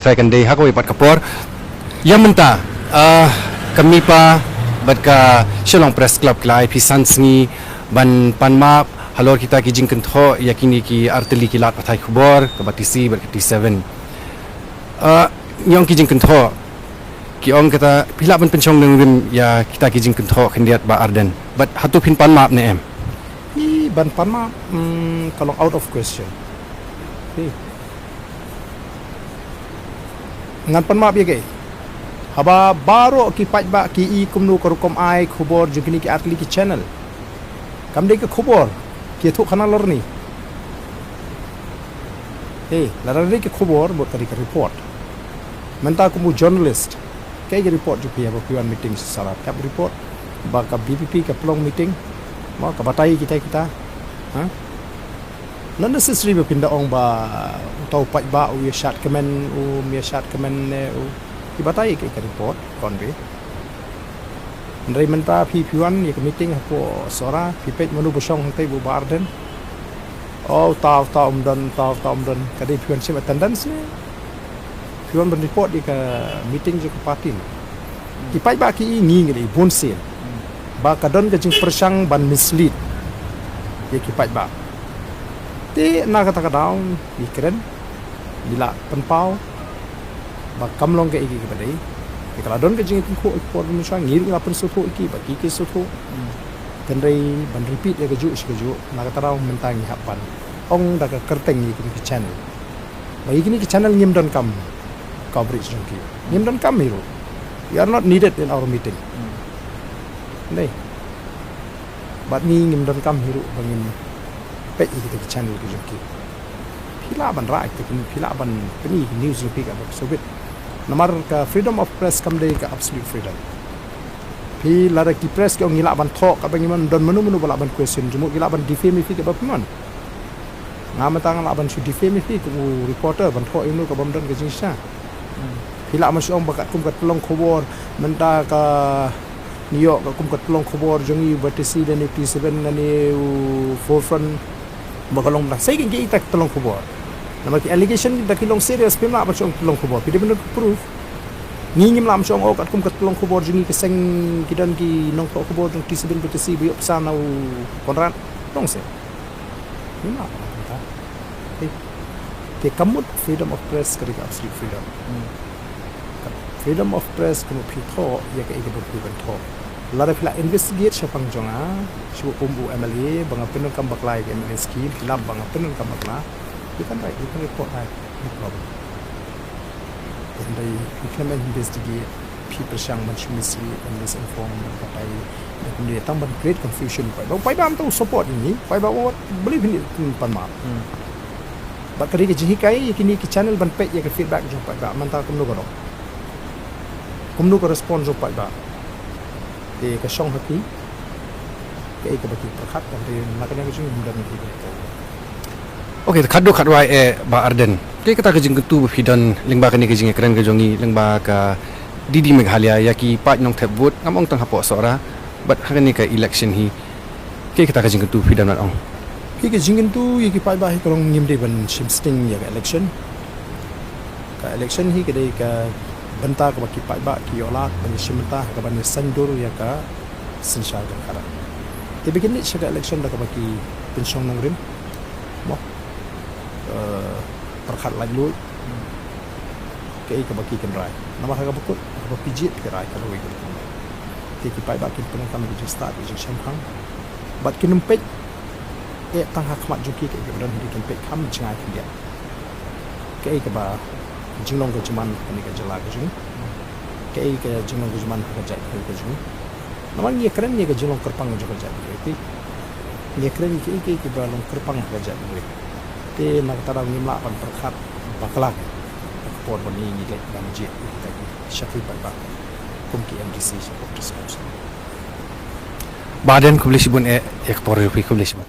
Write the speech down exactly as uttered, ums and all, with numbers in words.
Trai kan dei ha kawei pat ka por. Ïa mynta, ah, ka MIPA bad ka Shillong Press Club ki la ai phi san sngi ban pan map halor kita ki jingkynthoh ïa kine ki artylli ki lad pathai khubor, kaba T C bad ka T seven. Ah, ïa ki jingkynthoh ki ong kata phi lah ban pynshong nongrim ïa kita ki jingkynthoh khyndiat Bah Ardent. Bad hato phin pan map ne em? Phi ban pan map, mm, ka long out of question. Phi ngan pan map ïa kaei? Haba baroh ki paidbah ki i kumno ka rukom ai khubor jong kine ki artylli ki channel. Kam dei ka khubor ki ïathuh khana lor ni. Hei, lada dei ka khubor, mut ka dei ka report. Mynta kum u journalist, kaei ka report jong phi haba phi wan meeting sha Sohra? Tep report ba ka V P P ka pynlong meeting. Mo, ka batai kita kita. Ha? Not necessary ba phin da ong ba uta u paidbah u ïa shad kmen, um ïa shad kmen ne u. Ki batai kaei ka report, kon be. Hynrei mynta phi, phi wan ïa ka meeting hapoh Sohra, phi peit mano ba shong hangtei, ba u Bah Ardent. Oh, uta, uta um don, uta, uta um don. Ka dei phi wan shim attendance ne phi wan ban report ïa ka meeting jong ka party ne? Ki paidbah ki i, ngi ngi i bun sien ba ka don ka jingpyrshang ban mislead ïa ki paidbah. Te na kata ka daw ngi kren, ngi la pynpaw ba kam long kaei kaei kaba dei. Te ka la don ka jingïatyngkhuh ïa ki por mynshwa, ngi ruh ngi la pynsngewthuh ïa ki, ba ki ki sngewthuh. Hynrei ban repeat ïa kajuh shi kajuh, na kata ka daw mynta ngi hap ban ong da ka kyrteng ïa kine ki channel ba ïa kine ki channel ngim donkam coverage jong ki. Ngim donkam hi ruh. You are not needed in our meeting. Dei. Bad ngi ngim donkam hi ruh ba ngin peit ïa kita ki channel ki jong ki. Phi lah ban rai, phi lah ban pyni news jong phi kaba sngewbit. Namar ka freedom of press kam dei ka absolute freedom. Phi, lada ki press ki ong ngi lah ban thoh kaba ngi mon, don mano mano ba lah ban question jong mo, ki lah ban defame ïa phi kaba phi mon. Nga mynta nga lah ban shu defame ïa phi kum u reporter ban thoh ïa uno kaba ym don ka jingshisha. Phi lah ban shu ong ba katkum ka tyllong khubor mynta ka New York, katkum ka tyllong khubor jong ngi ba T C lane T seven lane u Forefront ba ka long mynta. Sei ki ngi ita ka tyllong khubor. Namar ki allegation da ki long serious, phim lah ban shu ong tyllong khubor. Phi dei ban don proof. Ngi ngim lah ban shu ong, oh, katkum ka tyllong khubor jong ngi ka seng ki don ki nongthoh khubor jong T seven ba T C ba ïoh pisa na u Conrad. Long sei. Ngim lah ban ong kumta. Te, te ka mut freedom of press ka dei ka absolute freedom. Ka freedom of press ka mut phi thoh ïa kaei kaba phi kwah ban thoh. Lada phi la investigate shaphang jong nga, shu kum u M L A ba nga pyndonkam bakla ïa ka M L A scheme, phi lap ba nga pyndonkam bakla, you can write, you can report, right? No problem. Hynrei phi khlem investigate, phi pyrshang ban shu mislead, ban misinform, ban batai, ban kumne tang ban create confusion. Paidbah, paidbah ym tang support ïa ngi, paidbah wat believe ïa ngi, pan map. Bad ka dei ka jinghikai ïa kine ki channel ban peit ïa ka feedback jong paidbah mynta kumno ka dei, kumno ka response jong paidbah. Te ka shong ha ki, kaei kaba ki pyrkhat, hynrei na kane ka jingim don ki ba. Okay, te khatduh khatwai eh Bah Ardent, kaei kata ka jingkyntu ba phi don lyngba kane ka jingïakren ka jong ngi lyngba ka D D Meghalaya ïa ki paid nongthep vote, ngam ong tang hapoh Sohra bad ha kane ka election hi? Kaei kata ka jingkyntu phi don ban ong? Phi, ka jingkyntu ïa ki paidbah hi ka long ngim dei ban shim sting ïa ka election. Ka election hi ka dei ka bynta kaba ki paidbah ki ïoh lad ban ïashim bynta ha kaban ïasaiñdur ïa ka synshar jong ka ri. Te ba kin leit sha ka election da kaba ki pynshong nongrim, mo, eh, pyrkhat laitluid, kaei kaba ki kynrai. Namar ha kaba kut, ha kaba phi jied phi rai ka lawei ka lawei. Te ki paidbah kin pyndonkam ka jingstad ka jingshemphang. Bad kin ym peit eh tang ha khmat jong ki kaei kaba don hi, kin peit kham jngai khyndiat kaei kaba jinglong ka jingman ha kane ka jylla ka jong ngi, kaei ka jinglong ka jingman ha ka jaitbynriew ka jong ngi. Namar ngi ïakren ïa ka jinglong kyrpang jong ka jaitbynriew, te ngi ïakren ïa kiei kiei kiba long kyrpang ha ka jaitbynriew. Te na kata daw ngim lah ban pyrkhat bakla ha ka por ba ngi ngi leit ban jied ïa kita ki shakri paidbah kum ki M D C sha Voters' Council. Bah Ardent, khublei shibun eh ïa ka por jong phi, khublei shibun.